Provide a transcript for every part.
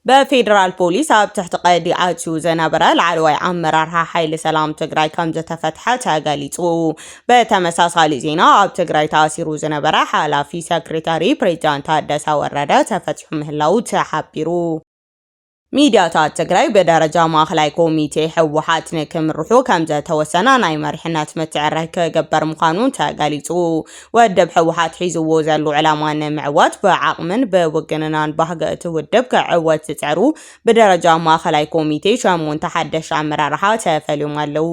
በፌደራል ፖሊስ ኣብ ትሕቲ ቀይዲ ኣትዩ ዝነበረ ላዕለዋይ ኣመራርሓ ሓይሊ ሰላም ትግራይ ከም ዝተፈትሐ ተገሊጹ። በተመሳሳሊ ዜና፣ ኣብ ትግራይ ተኣሲሩ ዝነበረ ሓላፊ ሰክሬታሪ ፕሬዚዳንት ታደሰ ወረደ ተፈቲሑ ምህላዉ ተሓቢሩ። ሚድያታት ትግራይ ብደረጃ ማእኸላይ ኮሚቴ ህወሓት ንክምርሑ ከም ዝተወሰነ ናይ መሪሕነት ምትዕርራይ ክግበር ምዃኑ ተገሊጹ። ወድብ ህወሓት ሒዝዎ ዘሎ ዕላማ ንምዕዋት ብዓቕምን ብውግንናን ባህጊ እቲ ውድብ ክዕወት ዝጽዕሩ ብደረጃ ማእኸላይ ኮሚቴ ሸሞንተ ሓደሽቲ ኣመራርሓ ተፈልዮም ኣለዉ።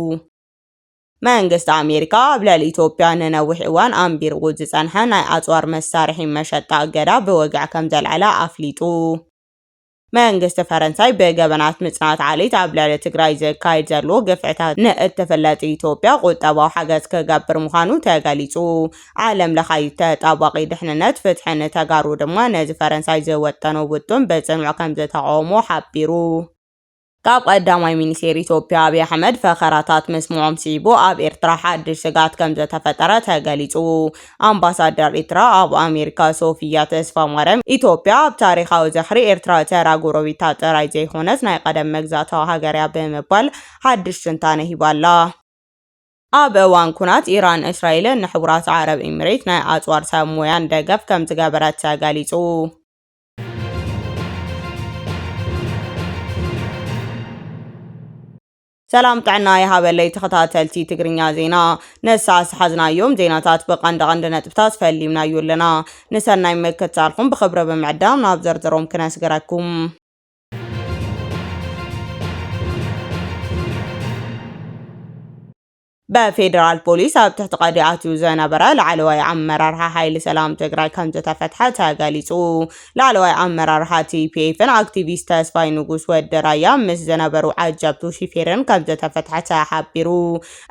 መንግስቲ ኣሜሪካ ኣብ ልዕሊ ኢትዮጵያ ንነዊሕ እዋን ኣንቢርዎ ዝጸንሐ ናይ ኣጽዋር መሳርሒ መሸጣ እገዳ ብወግዒ ከም ዘልዓለ ኣፍሊጡ። መንግስቲ ፈረንሳይ ብገበናት ምጽናት ዓሌት ኣብ ልዕሊ ትግራይ ዘካይድ ዘሎ ግፍዕታት ንእትፍለጥ ኢትዮጵያ ቁጠባዊ ሓገዝ ክገብር ምዃኑ ተገሊጹ። ዓለም ለኻይ ተጣባቂ ድሕንነት ፍትሒ ንተጋሩ ድማ ነዚ ፈረንሳይ ዝወጠኖ ውጡን ብጽኑዕ ከም ዝተቃወሞ ሓቢሩ። ካብ ቀዳማይ ሚኒስቴር ኢትዮጵያ ኣብይ ኣሕመድ ፈኸራታት ምስምዖም ስዒቡ ኣብ ኤርትራ ሓድሽ ስግኣት ከም ዝተፈጠረ ተገሊጹ። ኣምባሳደር ኤርትራ ኣብ ኣሜሪካ ሶፊያ ተስፋማርያም፣ ኢትዮጵያ ኣብ ታሪኻዊ ዝኽሪ ኤርትራ ተራ ጎረቤታ ጥራይ ዘይኮነስ ናይ ቀደም መግዛእታዊ ሃገር እያ ብምባል ሓድሽ ትንታነ ሂባ ኣላ። ኣብ እዋን ኩናት ኢራን እስራኤልን ንሕቡራት ዓረብ ኤሚሬት ናይ ኣጽዋር ሰብ ሞያን ደገፍ ከም ዝገበረት ተገሊጹ። ሰላም ጥዕና ይሃበለይ ተኸታተልቲ ትግርኛ ዜና። ንሰዓት ዝሓዝናዮም ዜናታት ብቐንዲ ቀንዲ ነጥብታት ፈሊምናዮ ኣለና። ንሰናይ ምክትታልኩም ብኽብሪ ብምዕዳም ናብ ዝርዝሮም ክነስግረኩም። በፌደራል ፖሊስ ኣብ ትሕቲ ቀይዲ ኣትዩ ዝነበረ ላዕለዋይ ኣመራርሓ ሓይሊ ሰላም ትግራይ ከም ዝተፈትሐ ተገሊጹ። ላዕለዋይ ኣመራርሓ ቲ ፒ ኤፍን ኣክቲቪስት ተስፋይ ንጉስ ወዲ ራያ ምስ ዝነበሩ ዓጀብቱ ሹፌርን ከም ዝተፈትሐ ተሓቢሩ።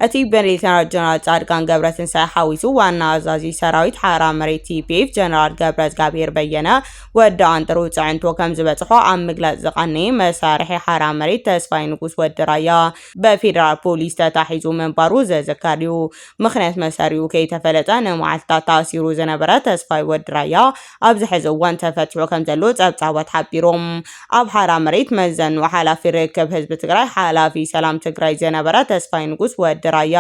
እቲ ብሌተናል ጀነራል ጻድቃን ገብረትንሳኤ ሓዊሱ ዋና ኣዛዚ ሰራዊት ሓራ መሬት ቲ ፒ ኤፍ ጀነራል ገብረዝጋብሄር በየነ ወዲ ኣንጥሩ ጽዕንቶ ከም ዝበጽሖ ኣብ ምግላጽ ዝቐነየ መሳርሒ ሓራ መሬት ተስፋይ ንጉስ ወዲ ራያ ብፌደራል ፖሊስ ተታሒዙ ምንባሩ ዝዝከር እዩ። ምኽንያት መእሰሪኡ ከይተፈለጠ ንመዓልታት ተኣሲሩ ዝነበረ ተስፋይ ወዲ ራያ ኣብዚ ሕዚ እዋን ተፈቲሑ ከም ዘሎ ጸብጻባት ሓቢሮም። ኣብ ሓራ መሬት መዘኑ ሓላፊ ርክብ ህዝቢ ትግራይ፣ ሓላፊ ሰላም ትግራይ ዝነበረ ተስፋይ ንጉስ ወዲ ራያ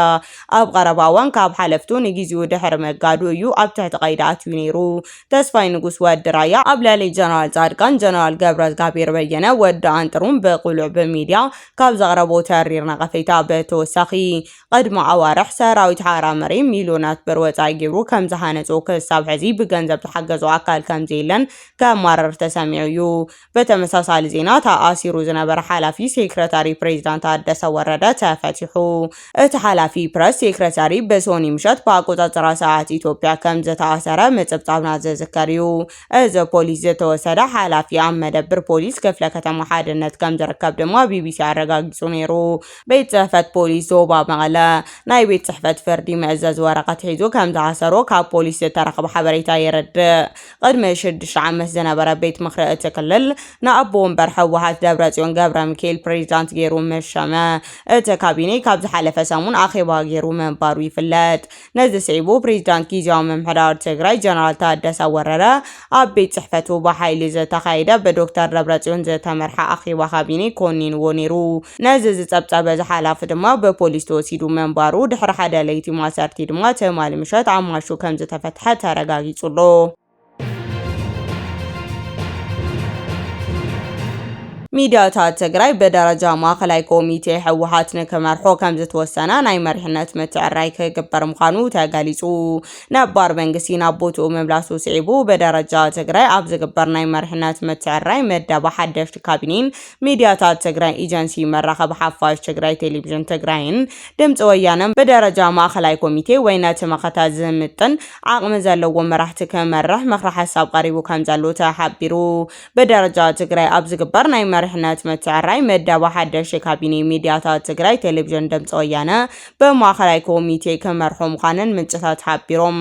ኣብ ቀረባ እዋን ካብ ሓለፍቱ ንግዜኡ ድሕሪ ምእጋዱ እዩ ኣብ ትሕቲ ቀይዲ ኣትዩ ነይሩ። ተስፋይ ንጉስ ወዲ ራያ ኣብ ልዕሊ ጀነራል ጻድቃን፣ ጀነራል ገብረዝጋብሄር በየነ ወዲ ኣንጥሩን ብቕሉዕ ብሚድያ ካብ ዘቕረቦ ተሪር ነቐፌታ ብተወሳኺ፣ ቅድሚ ኣዋርሕ ሰራዊት ሓራ መሬት ሚልዮናት ብር ወጻኢ ጌሩ ከም ዝሃነጾ ክሳብ ሕዚ ብገንዘብ ዝሓገዞ ኣካል ከም ዘየለን ከማርር ተሰሚዑ እዩ። በተመሳሳሊ ዜና፣ ተኣሲሩ ዝነበረ ሓላፊ ሴክረታሪ ፕሬዚዳንት ታደሰ ወረደ ተፈቲሑ። እቲ ሓላፊ ፕረስ ሴክረታሪ ብሶኒ ምሸት ብኣቆጻጽራ ሰዓት ኢትዮጵያ ከም ዝተኣሰረ ምጽብጻብና ዝዝከር እዩ። እዚ ፖሊስ ዝተወሰደ ሓላፊ ኣብ መደብር ፖሊስ ክፍለ ከተማ ሓድነት ከም ዝርከብ ድማ ቢ ቢ ሲ ኣረጋጊጹ ነይሩ። ቤት ጽሕፈት ፖሊስ ዞባ መቐለ ናይ ቤት ጽሕፈት ፍርዲ መእዘዚ ወረቐት ሒዙ ከም ዝኣሰሮ ካብ ፖሊስ ዝተረኽበ ሓበሬታ የረድእ። ቅድሚ ሽዱሽተ ዓመት ዝነበረ ቤት ምኽሪ እቲ ክልል ንኣቦ ወንበር ህወሓት ደብረጽዮን ገብረ ሚካኤል ፕሬዚዳንት ገይሩ ምስ ሸመ፣ እቲ ካቢኔ ካብ ዝሓለፈ ሰሙን ኣኼባ ገይሩ ምንባሩ ይፍለጥ። ነዚ ስዒቡ ፕሬዚዳንት ግዝያዊ ምምሕዳር ትግራይ ጀነራል ታደሰ ወረደ ኣብ ቤት ጽሕፈቱ ብሓይሊ ዝተኻየደ ብዶክተር ደብረጽዮን ዝተመርሐ ኣኼባ ካቢኔ ኮኒንዎ ነይሩ። ነዚ ዝጸብጸበ እዚ ሓላፊ ድማ ብፖሊስ ተወሲዱ ምንባሩ ድሕሪ ሓደ ለይቲ ማእሰርቲ ድማ ትማሊ ምሸት ኣማሹ ከም ዝተፈትሐ ተረጋጊጹ ኣሎ። ሚድያታት ትግራይ ብደረጃ ማእኸላይ ኮሚቴ ህወሓት ንክመርሖ ከም ዝተወሰነ ናይ መሪሕነት ምትዕርራይ ክግበር ምዃኑ ተገሊጹ። ነባር መንግስቲ ናብ ቦትኡ ምምላሱ ስዒቡ ብደረጃ ትግራይ ኣብ ዝግበር ናይ መሪሕነት ምትዕርራይ ምደባ ሓደሽቲ ካቢኔን ሚድያታት ትግራይ፣ ኤጀንሲ መራኸቢ ሓፋሽ ትግራይ፣ ቴሌቪዥን ትግራይን ድምፂ ወያነን ብደረጃ ማእኸላይ ኮሚቴ ወይ ነቲ መኸተ ዝምጥን ዓቕሚ ዘለዎ መራሕቲ ክመርሕ ምኽሪ ሓሳብ ቀሪቡ ከም ዘሎ ተሓቢሩ። ብደረጃ ትግራይ ኣብ ዝግበር ናይ መሪሕነት ምትዕራይ መደባ ሓደሽ ካቢኔ ሚድያታት ትግራይ ቴሌቪዥን ድምፂ ወያነ ብማእኸላይ ኮሚቴ ክመርሑ ምዃንን ምንጭታት ሓቢሮም።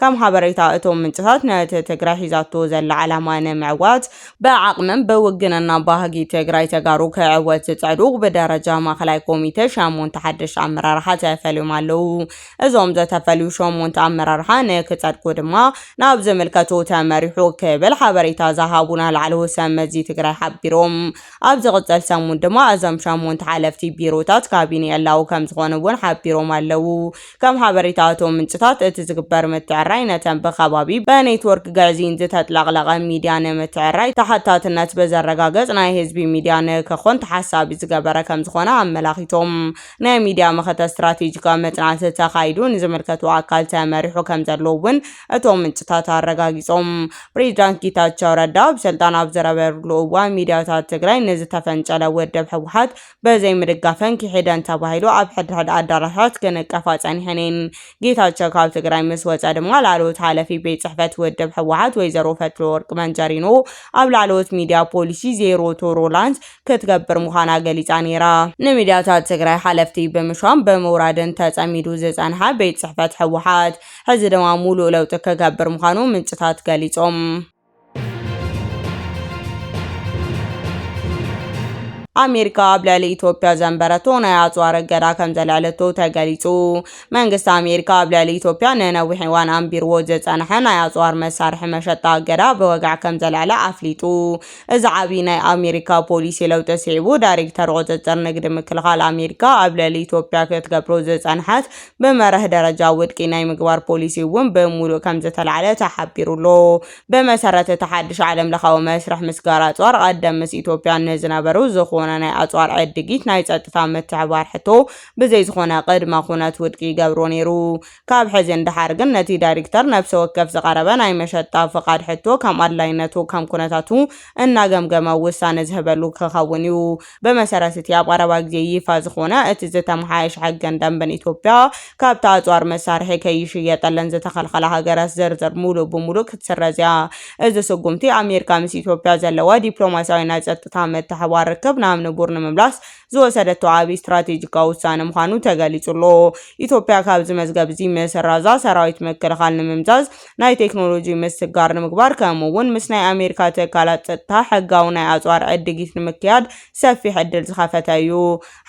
ከም ሓበሬታ እቶም ምንጭታት፣ ነቲ ትግራይ ሒዛቶ ዘላ ዓላማ ንምዕዋት ብዓቕምን ብውግንና ባህጊ ትግራይ ተጋሩ ክዕወት ዝጸዕዱ ብደረጃ ማእኸላይ ኮሚቴ ሸሞንተ ሓደሽ ኣመራርሓ ተፈልዮም ኣለዉ። እዞም ዝተፈልዩ ሸሞንተ ኣመራርሓ ንክጸድቁ ድማ ናብ ዝምልከቱ ተመሪሑ ክብል ሓበሬታ ዝሃቡና ላዕለዎት ሰብ መዚ ትግራይ ሓቢሮም። ኣብ ዝቕጽል ሰሙን ድማ እዞም ሸሞንተ ሓለፍቲ ቢሮታት ካቢኔ ዕላዊ ከም ዝኾኑ እውን ሓቢሮም ኣለዉ። ከም ሓበሬታ እቶም ምንጭታት፣ እቲ ዝግበር ምትዕራይ ነተን ብኸባቢ ብኔትወርክ ግዕዚን ዝተጥለቕለቐ ሚድያ ንምትዕራይ ተሓታትነት ብዘረጋገጽ ናይ ህዝቢ ሚድያ ንክኾን ተሓሳቢ ዝገበረ ከም ዝኾነ ኣመላኺቶም። ናይ ሚድያ መኸተ ስትራቴጂካዊ መጽናዕቲ ተኻይዱ ንዝምልከቱ ኣካል ተመሪሑ ከም ዘሎ እውን እቶም ምንጭታት ኣረጋጊጾም። ፕሬዚዳንት ጌታቸው ረዳ ኣብ ስልጣን ኣብ ዝነበርሉ እዋን ሚድያታት ትግራይ ንዝተፈንጨለ ውድብ ህወሓት ብዘይምድጋፈን ክሒደን ተባሂሉ ኣብ ሕድሕድ ኣዳራሻት ክንቀፋ ጸኒሐን እየን። ጌታቸው ካብ ትግራይ ምስ ወጸ ድማ ላዕለዎት ሓለፊ ቤት ጽሕፈት ውድብ ህወሓት ወይዘሮ ፈትለወርቅ መንጀሪኖ ኣብ ላዕለዎት ሚድያ ፖሊሲ ዜሮ ቶሮላንስ ክትገብር ምዃና ገሊጻ ነይራ። ንሚድያታት ትግራይ ሓለፍቲ ብምሻም ብምውራድን ተጸሚዱ ዝጸንሐ ቤት ጽሕፈት ህወሓት ሕዚ ድማ ሙሉእ ለውጢ ክገብር ምዃኑ ምንጭታት ገሊጾም። ኣሜሪካ ኣብ ልዕሊ ኢትዮጵያ ዘንበረቶ ናይ ኣጽዋር እገዳ ከም ዘልዕለቶ ተገሊጹ። መንግስቲ ኣሜሪካ ኣብ ልዕሊ ኢትዮጵያ ንነዊሕ እዋን ኣንቢርዎ ዝጸንሐ ናይ ኣጽዋር መሳርሒ መሸጣ እገዳ ብወግዒ ከም ዘልዐለ ኣፍሊጡ። እዚ ዓቢ ናይ ኣሜሪካ ፖሊሲ ለውጢ ስዒቡ፣ ዳይሬክተር ቁጽጽር ንግዲ ምክልኻል ኣሜሪካ ኣብ ልዕሊ ኢትዮጵያ ክትገብሮ ዝጸንሐት ብመርህ ደረጃ ውድቂ ናይ ምግባር ፖሊሲ እውን ብምሉእ ከም ዝተላዕለ ተሓቢሩ ኣሎ። ብመሰረት እቲ ሓድሽ ዓለም ለኻዊ መስርሕ ምስጋር ኣጽዋር፣ ቀደም ምስ ኢትዮጵያ ንዝነበሩ ዝኾነ ናይ ኣጽዋር ዕድጊት ናይ ጸጥታ ምትሕባር ሕቶ ብዘይ ዝኾነ ቅድመ ኩነት ውድቂ ይገብሮ ነይሩ። ካብ ሕዚ ንደሓር ግን ነቲ ዳይሬክተር ነፍሲ ወከፍ ዝቐረበ ናይ መሸጣ ፍቓድ ሕቶ ከም ኣድላይነቱ ከም ኩነታቱ እናገምገመ ውሳነ ዝህበሉ ክኸውን እዩ። ብመሰረት እቲ ኣብ ቀረባ ግዜ ይፋ ዝኾነ እቲ ዝተመሓየሸ ሕግን ደንብን ኢትዮጵያ ካብቲ ኣጽዋር መሳርሒ ከይሽየጠለን ዝተኸልኸላ ሃገራት ዝርዝር ሙሉእ ብሙሉእ ክትስረዝ እያ። እዚ ስጉምቲ ኣሜሪካ ምስ ኢትዮጵያ ዘለዋ ዲፕሎማሲያዊ ናይ ጸጥታ ምትሕባር ርክብ ናብ ንቡር ንምምላስ ዝወሰደቶ ዓቢ ስትራቴጂካዊ ውሳነ ምዃኑ ተገሊጹ ኣሎ። ኢትዮጵያ ካብዚ መዝገብ እዚ ምስራዛ ሰራዊት ምክልኻል ንምምዛዝ ናይ ቴክኖሎጂ ምስግጋር ንምግባር ከምኡ እውን ምስ ናይ ኣሜሪካ ትካላት ጸጥታ ሕጋዊ ናይ ኣጽዋር ዕድጊት ንምክያድ ሰፊሕ ዕድል ዝኸፈተ እዩ።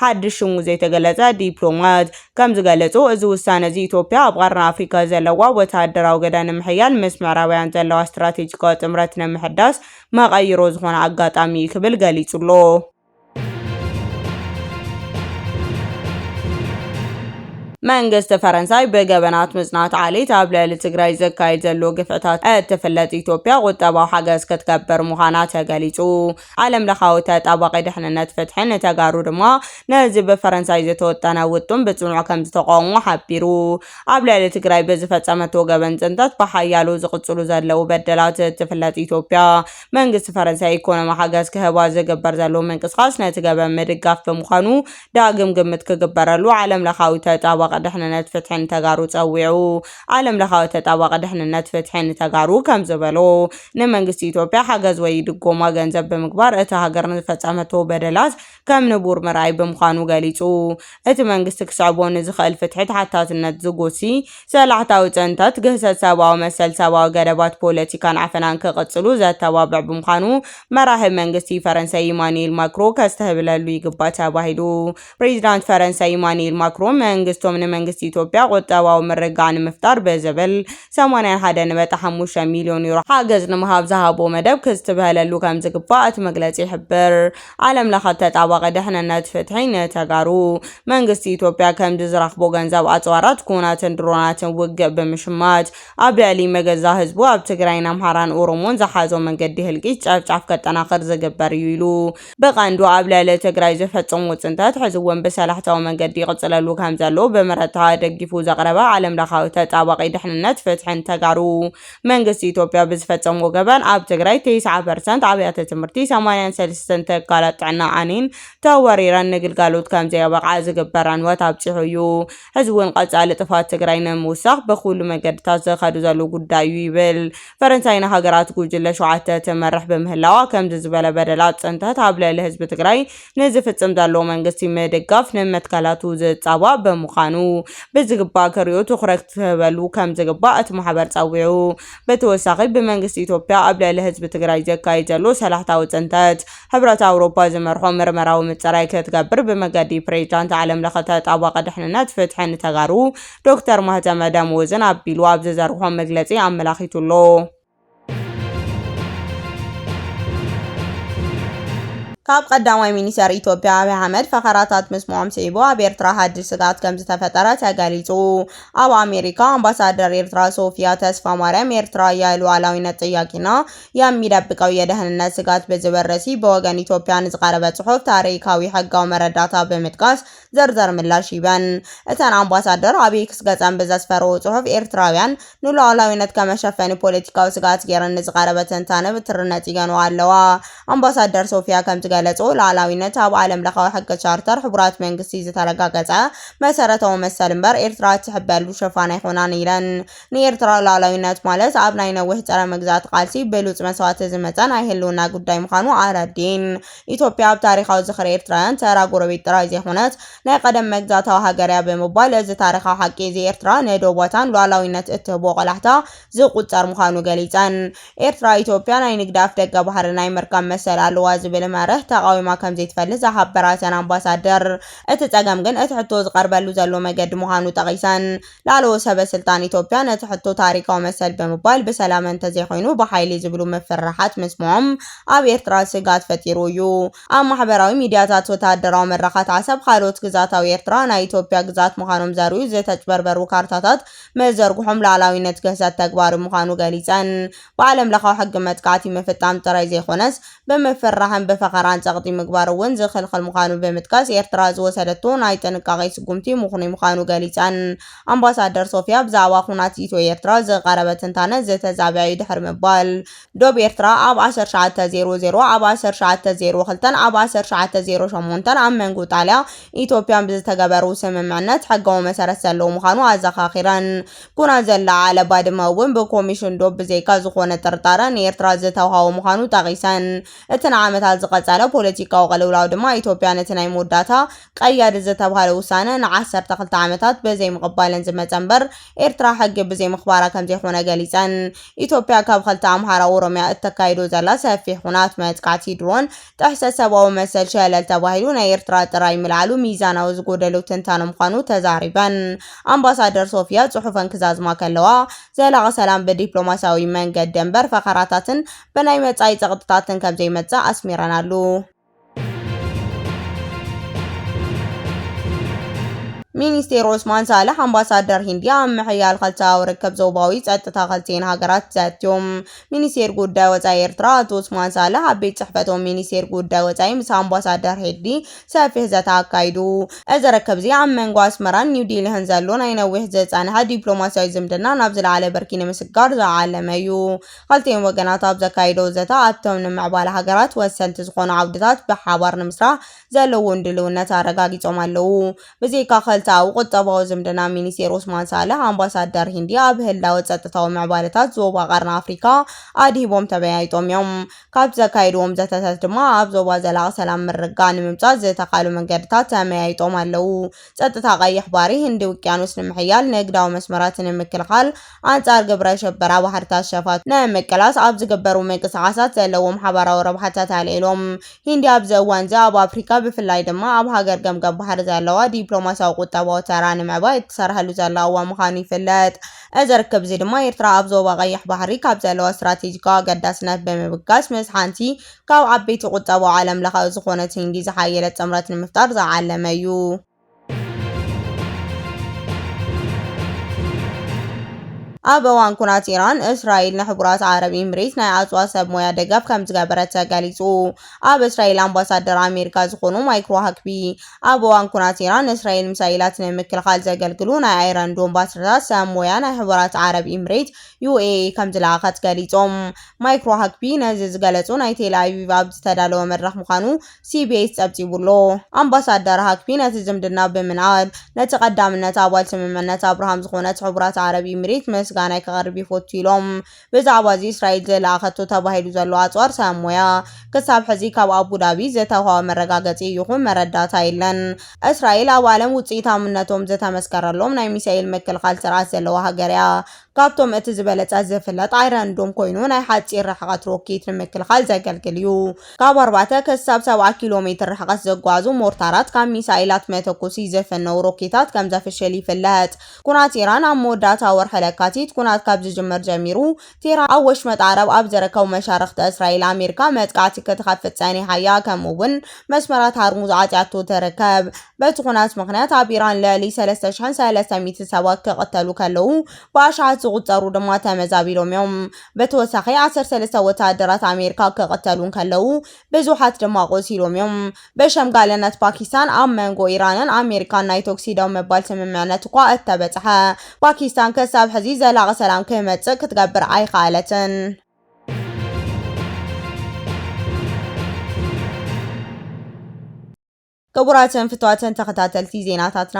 ሓድሽ ሽሙ ዘይተገለጸ ዲፕሎማት ከም ዝገለጹ፣ እዚ ውሳነ እዚ ኢትዮጵያ ኣብ ቀርኒ ኣፍሪካ ዘለዋ ወተሃደራዊ ግደ ንምሕያል ምስ ምዕራባውያን ዘለዋ ስትራቴጂካዊ ጥምረት ንምሕዳስ መቐይሮ ዝኾነ ኣጋጣሚ እዩ ክብል ገሊጹ ኣሎ። መንግስቲ ፈረንሳይ ብገበናት ምጽናት ዓሌት ኣብ ልዕሊ ትግራይ ዘካየድ ዘሎ ግፍዕታት እትፍለጥ ኢትዮጵያ ቁጠባዊ ሓገዝ ክትገብር ምዃና ተገሊጹ። ዓለም ለኻዊ ተጣባቂ ድሕንነት ፍትሒ ንተጋሩ ድማ ነዚ ብፈረንሳይ ዝተወጠነ ውጡን ብጽኑዕ ከም ዝተቃወሞ ሓቢሩ። ኣብ ልዕሊ ትግራይ ብዝፈጸመቶ ገበን ጽንተት ብሓያሎ ዝቕጽሉ ዘለዉ በደላት እትፍለጥ ኢትዮጵያ፣ መንግስቲ ፈረንሳይ ኢኮኖሚ ሓገዝ ክህባ ዝግበር ዘሎ ምንቅስቓስ ነቲ ገበን ምድጋፍ ብምዃኑ ዳግም ግምት ክግበረሉ ዓለም ለኻዊ ተጣባቂ ድሕንነት ፍትሒ ንተጋሩ ጸዊዑ። ዓለም ለኻዊ ተጣባቂ ድሕንነት ፍትሒ ንተጋሩ ከም ዝበሎ፣ ንመንግስቲ ኢትዮጵያ ሓገዝ ወይ ድጎማ ገንዘብ ብምግባር እታ ሃገር ንዝፈጸመቶ በደላት ከም ንቡር ምርኣይ ብምዃኑ ገሊጹ። እቲ መንግስቲ ክስዕቦ ንዝኽእል ፍትሒ ተሓታትነት ዝጎሲ ሰላሕታዊ ጽንተት፣ ግህሰት ሰብኣዊ መሰል፣ ሰብኣዊ ገደባት፣ ፖለቲካን ዓፈናን ክቕጽሉ ዘተባብዕ ብምዃኑ፣ መራሒ መንግስቲ ፈረንሳይ ኢማኑኤል ማክሮ ከስተህብለሉ ይግባእ ተባሂሉ። ፕሬዚዳንት ፈረንሳይ ኢማኑኤል ማክሮ መንግስቶም ንመንግስቲ ኢትዮጵያ ቁጠባዊ ምርግጋዕ ንምፍጣር ብዝብል ሰማንያ ሓደ ነጥቢ ሓሙሽተ ሚልዮን ዩሮ ሓገዝ ንምሃብ ዝሃቦ መደብ ክስትብሀለሉ ከም ዝግባእ እቲ መግለጺ ይሕብር። ዓለም ለኸ ተጣባቂ ድሕንነት ፍትሒ ንተጋሩ፣ መንግስቲ ኢትዮጵያ ከምዚ ዝረኽቦ ገንዘብ ኣጽዋራት፣ ኩናትን ድሮናትን ውግእ ብምሽማት ኣብ ልዕሊ መገዛ ህዝቡ ኣብ ትግራይን ኣምሓራን ኦሮሞን ዝሓዞ መንገዲ ህልቂት ጨፍጫፍ ከጠናኽር ዝግበር እዩ ኢሉ። ብቐንዱ ኣብ ልዕሊ ትግራይ ዝፈጸሞ ጽንተት ሕዚ እውን ብሰላሕታዊ መንገዲ ይቕጽለሉ ከም ዘሎ መረታ ደጊፉ ዘቕረበ ዓለም ለኻዊ ተጣባቂ ድሕንነት ፍትሕን ተጋሩ፣ መንግስቲ ኢትዮጵያ ብዝፈጸሞ ገበን ኣብ ትግራይ ተስዓ ፐርሰንት ኣብያተ ትምህርቲ፣ ሰማንያን ሰለስተን ትካላት ጥዕና ዓኒን ተወሪረን ንግልጋሎት ከም ዘየበቕዓ ዝግበር ዕንወት ኣብጺሑ እዩ። እዚ እውን ቀጻሊ ጥፋት ትግራይ ንምውሳኽ ብኩሉ መገድታት ዝኸዱ ዘለዉ ጉዳይ እዩ ይብል። ፈረንሳይ ንሃገራት ጉጅለ ሸውዓተ ትመርሕ ብምህላዋ ከምዚ ዝበለ በደላት ጽንተት ኣብ ልዕሊ ህዝቢ ትግራይ ንዝፍጽም ዘሎ መንግስቲ ምድጋፍ ንመትከላቱ ዝጻባእ ብምዃኑ ብዝግባእ ክሪኡ ትኹረት ክህበሉ ከም ዝግባእ እቲ ማሕበር ጸዊዑ። ብተወሳኺ ብመንግስቲ ኢትዮጵያ ኣብ ልዕሊ ህዝቢ ትግራይ ዘካይድ ዘሎ ሰላሕታዊ ጽንተት ሕብረት ኣውሮፓ ዝመርሖ ምርመራዊ ምጽራይ ክትገብር ብመገዲ ፕሬዚዳንት ዓለም ለኸ ተጣባቂ ድሕንነት ፍትሕን ተጋሩ ዶክተር ማህተመ ደሞዝን ኣቢሉ ኣብ ዝዘርግሖ መግለጺ ኣመላኺቱ ኣሎ። ካብ ቀዳማይ ሚኒስተር ኢትዮጵያ ኣብይ ኣሕመድ ፈኸራታት ምስምዖም ስዒቡ ኣብ ኤርትራ ሓድሽ ስግኣት ከም ዝተፈጠረ ተገሊጹ። ኣብ ኣሜሪካ ኣምባሳደር ኤርትራ ሶፊያ ተስፋ ማርያም ኤርትራ የሉዓላዊነት ጥያቄና የሚደብቀው የደህንነት ስጋት ብዝብል ርእሲ ብወገን ኢትዮጵያ ንዝቐረበ ጽሑፍ ታሪካዊ ሕጋዊ መረዳእታ ብምጥቃስ ዝርዝር ምላሽ ሂበን። እተን ኣምባሳደር ኣብ ኤክስ ገጸን ብዘስፈረዎ ጽሑፍ ኤርትራውያን ንሉዓላዊነት ከመሸፈኒ ፖለቲካዊ ስግኣት ገይረን ንዝቐረበ ትንታነ ብትሪ ነጺገንኦ ኣለዋ። ኣምባሳደር ሶፊያ ከም ዝገለጽኦ ሉዓላዊነት ኣብ ዓለም ለኻዊ ሕጊ ቻርተር ሕቡራት መንግስቲ ዝተረጋገጸ መሰረታዊ መሰል እምበር ኤርትራ እትሕበሉ ሽፋን ኣይኾናን ኢለን። ንኤርትራ ሉዓላዊነት ማለት ኣብ ናይ ነዊሕ ጸረ መግዛእቲ ቃልሲ ብሉጽ መስዋእቲ ዝመጸ ናይ ህልውና ጉዳይ ምዃኑ ኣረዲን። ኢትዮጵያ ኣብ ታሪኻዊ ዝኽሪ ኤርትራውያን ተራ ጎረቤት ጥራይ ዘይኮነት ናይ ቀደም መግዛእታዊ ሃገር እያ ብምባል እዚ ታሪኻዊ ሓቂ እዚ ኤርትራ ንዶባታን ሉዓላዊነት እትህቦ ቆላሕታ ዝቁጸር ምዃኑ ገሊጸን። ኤርትራ ኢትዮጵያ ናይ ንግዲ ኣፍደገ ባሕሪ ናይ ምርካብ መሰል ኣለዋ ዝብል መርህ ተቓዊማ ከም ዘይትፈልጥ ዝሓበራ እተን ኣምባሳደር፣ እቲ ጸገም ግን እቲ ሕቶ ዝቐርበሉ ዘሎ መገዲ ምዃኑ ጠቒሰን፣ ላዕለዎት ሰበ ስልጣን ኢትዮጵያ ነቲ ሕቶ ታሪካዊ መሰል ብምባል ብሰላም እንተዘይኮይኑ ብሓይሊ ዝብሉ ምፍርራሓት ምስምዖም ኣብ ኤርትራ ስግኣት ፈጢሩ እዩ። ኣብ ማሕበራዊ ሚድያታት ወተሃደራዊ መድረኻት ዓሰብ ካልኦት ግዛታዊ ኤርትራ ናይ ኢትዮጵያ ግዛት ምዃኖም ዘርእዩ ዝተጭበርበሩ ካርታታት መዘርግሖም ሉዓላዊነት ግህሰት ተግባር ምዃኑ ገሊጸን። ብዓለም ለኻዊ ሕጊ መጥቃዕቲ ምፍጻም ጥራይ ዘይኮነስ ብምፍርራሕን ብፈኸራን ጸቕጢ ምግባር እውን ዝኽልኽል ምዃኑ ብምጥቃስ ኤርትራ ዝወሰደቶ ናይ ጥንቃቄ ስጉምቲ ምኽኑይ ምዃኑ ገሊጸን። ኣምባሳደር ሶፊያ ብዛዕባ ኩናት ኢትዮ ኤርትራ ዝቐረበ ትንታነ ዝተዛብዐ እዩ ድሕሪ ምባል ዶብ ኤርትራ ኣብ ዓሰርተ ትሽዓተ ዜሮ ዜሮ፣ ኣብ ዓሰርተ ትሽዓተ ዜሮ ክልተን ኣብ ዓሰርተ ትሽዓተ ዜሮ ሸሞንተን ኣብ መንጎ ጣልያ ኢትዮጵያን ብዝተገበሩ ስምምዕነት ሕጋዊ መሰረት ዘለዎ ምዃኑ ኣዘኻኺረን። ኩናት ዘለዓዕለ ባድመ እውን ብኮሚሽን ዶብ ብዘይካ ዝኾነ ጥርጣረ ንኤርትራ ዝተውሃቦ ምዃኑ ጠቒሰን። እቲ ንዓመታት ዝቐጸለ ፖለቲካዊ ቅልውላው ድማ ኢትዮጵያ ነቲ ናይ መወዳእታ ቀያዲ ዝተባህለ ውሳነ ንዓሰርተ ክልተ ዓመታት ብዘይምቕባለን ዝመጸ እምበር ኤርትራ ሕጊ ብዘይምኽባራ ከም ዘይኮነ ገሊጸን። ኢትዮጵያ ካብ ክልተ ኣምሓራ ኦሮምያ እተካይዶ ዘላ ሰፊሕ ኩናት መጥቃዕቲ ድሮን ጥሕሰት ሰብኣዊ መሰል ሸለል ተባሂሉ ናይ ኤርትራ ጥራይ ምልዓሉ ሚዛናዊ ዝጎደሎ ትንታነ ምዃኑ ተዛሪበን። ኣምባሳደር ሶፊያ ጽሑፈን ክዛዝማ ከለዋ ዘላቒ ሰላም ብዲፕሎማሲያዊ መንገዲ እምበር ፈኸራታትን ብናይ መጻኢ ጸቕጥታትን ከም ዘይመጽእ ኣስሚረናሉ። ሚኒስቴር ዑስማን ሳልሕ ኣምባሳደር ሂንዲ ኣብ ምሕያል ክልተኣዊ ርክብ ዞባዊ ጸጥታ ክልቲኤን ሃገራት ዘትዮም። ሚኒስቴር ጉዳይ ወጻኢ ኤርትራ ኣቶ ዑስማን ሳልሕ ኣብ ቤት ጽሕፈቶም ሚኒስቴር ጉዳይ ወጻኢ ምስ ኣምባሳደር ሂንዲ ሰፊሕ ዘተ ኣካይዱ። እዚ ርክብ እዚ ኣብ መንጎ ኣስመራን ኒው ዴልሂን ዘሎ ናይ ነዊሕ ዝጸንሐ ዲፕሎማሲያዊ ዝምድና ናብ ዝለዓለ ብርኪ ንምስጋር ዝዓለመ እዩ። ክልቲኦም ወገናት ኣብ ዘካይደው ዘተ ኣብቶም ንምዕባለ ሃገራት ወሰንቲ ዝኾኑ ዓውድታት ብሓባር ንምስራሕ ዘለዎም ድልውነት ኣረጋጊጾም ኣለዉ። ብዘይካ ክልተኣዊ ቁጠባዊ ዝምድና ሚኒስቴር ዑስማን ሳልሕ ኣምባሳደር ሂንዲ ኣብ ህላወ ጸጥታዊ ምዕባለታት ዞባ ቀርኒ ኣፍሪካ ኣድሂቦም ተመያይጦም እዮም። ካብቲ ዘካየድዎም ዘተታት ድማ ኣብ ዞባ ዘላቒ ሰላም ምርግጋእ ንምምጻእ ዝተኻሉ መንገድታት ተመያይጦም ኣለዉ። ጸጥታ ቀይሕ ባሕሪ፣ ህንዲ ውቅያኖስ ንምሕያል፣ ንግዳዊ መስመራት ንምክልኻል፣ ኣንጻር ግብረ ሽበራ ባሕርታት ሸፋቱ ንምቅላስ ኣብ ዝግበሩ ምንቅስቓሳት ዘለዎም ሓባራዊ ረብሓታት ኣልዒሎም። ሂንዲ ኣብዚ እዋን እዚ ኣብ ኣፍሪካ ብፍላይ ድማ ኣብ ሃገር ገምገም ባሕሪ ዘለዋ ዲፕሎማሲያዊ ቁጠባዊ ተራ ንምዕባይ እትሰርሐሉ ዘላ እዋን ምዃኑ ይፍለጥ። እዚ ርክብ እዚ ድማ ኤርትራ ኣብ ዞባ ቀይሕ ባሕሪ ካብ ዘለዋ ስትራቴጂካዊ ኣገዳስነት ብምብጋስ ምስ ሓንቲ ካብ ዓበይቲ ቁጠባዊ ዓለም ለኻዊ ዝኾነት ሂንዲ ዝሓየለ ጥምረት ንምፍጣር ዝዓለመ እዩ። ኣብ እዋን ኩናት ኢራን፣ እስራኤል ንሕቡራት ዓረብ ኢምሬት ናይ ኣጽዋር ሰብ ሞያ ደገፍ ከም ዝገበረት ተገሊጹ። ኣብ እስራኤል ኣምባሳደር ኣሜሪካ ዝኾኑ ማይክሮ ሃክቢ፣ ኣብ እዋን ኩናት ኢራን፣ እስራኤል ሚሳይላት ንምክልኻል ዘገልግሉ ናይ ኣይረን ዶም ባትሪታት ሰብ ሞያ ናይ ሕቡራት ዓረብ ኢምሬት፣ ዩ ኤ ኢ፣ ከም ዝለኣኸት ገሊጾም። ማይክሮ ሃክቢ ነዚ ዝገለጹ ናይ ቴል ኣቪቭ ኣብ ዝተዳለወ መድረኽ ምዃኑ ሲ ቢ ኤስ ጸብጺቡ ኣሎ። ኣምባሳደር ሃክቢ ነቲ ዝምድና ብምንኣድ፣ ነቲ ቀዳምነት ኣባል ስምምዕነት ኣብርሃም ዝኾነት ሕቡራት ዓረብ ኢሚሬት ምስጋናይ ከቕርብ ይፈቱ ኢሎም። ብዛዕባ እዚ እስራኤል ዝለኣኸቶ ተባሂሉ ዘሎ ኣጽዋር ሰብ ሞያ ክሳብ ሕዚ ካብ ኣቡዳቢ ዝተውሃበ መረጋገጺ ይኹን መረዳእታ የለን። እስራኤል ኣብ ዓለም ውጽኢታውነቶም ዝተመስከረሎም ናይ ሚሳኤል ምክልኻል ስርዓት ዘለዋ ሃገር እያ። ካብቶም እቲ ዝበለጸ ዝፍለጥ ኣይረን ዶም ኮይኑ ናይ ሓጺር ርሕቐት ሮኬት ንምክልኻል ዘገልግል እዩ። ካብ ኣርባዕተ ክሳብ ሰብዓ ኪሎ ሜትር ርሕቐት ዘጓዓዙ ሞርታራት ካብ ሚሳኤላት መተኮሲ ዝፍነው ሮኬታት ከም ዘፍሽል ይፍለጥ። ኩናት ኢራን ኣብ መወዳእታ ወርሒ ለካቲት ኩናት ካብ ዝጅመር ጀሚሩ፣ ቴህራን ኣብ ወሽመጥ ዓረብ ኣብ ዝርከቡ መሻርኽቲ እስራኤል ኣሜሪካ መጥቃዕቲ ክትኸፍት ጸኒሓ እያ፣ ከምኡ እውን መስመራት ሃርሙዝ ዓጽያቶ ትርከብ። በቲ ኩናት ምኽንያት ኣብ ኢራን ልዕሊ ሰለስተ ሽሕን ሰለስተ ሚእትን ሰባት ክቕተሉ ከለዉ፣ ብኣሽሓት ዝቑጸሩ ድማ ተመዛቢሎም እዮም። ብተወሳኺ፣ ዓሰርተ ሰለስተ ወተሃደራት ኣሜሪካ ክቕተሉ እንከለዉ፣ ብዙሓት ድማ ቆሲሎም እዮም። ብሸምጋልነት ፓኪስታን ኣብ መንጎ ኢራንን ኣሜሪካን ናይ ተኩሲ ደው ምባል ስምምዕነት እኳ እተበጽሐ፣ ፓኪስታን ክሳብ ሕዚ ዘላቒ ሰላም ክመጽእ ክትገብር ኣይኸኣለትን። ክቡራትን ፍቱዋትን ተኸታተልቲ ዜናታትና፣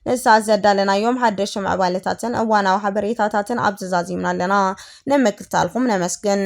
ንሰዓት ዘዳለናዮም ሓደሽቲ ምዕባለታትን እዋናዊ ሓበሬታታትን ኣብዚ ዛዚምና ኣለና። ንምክትታልኩም ነመስግን።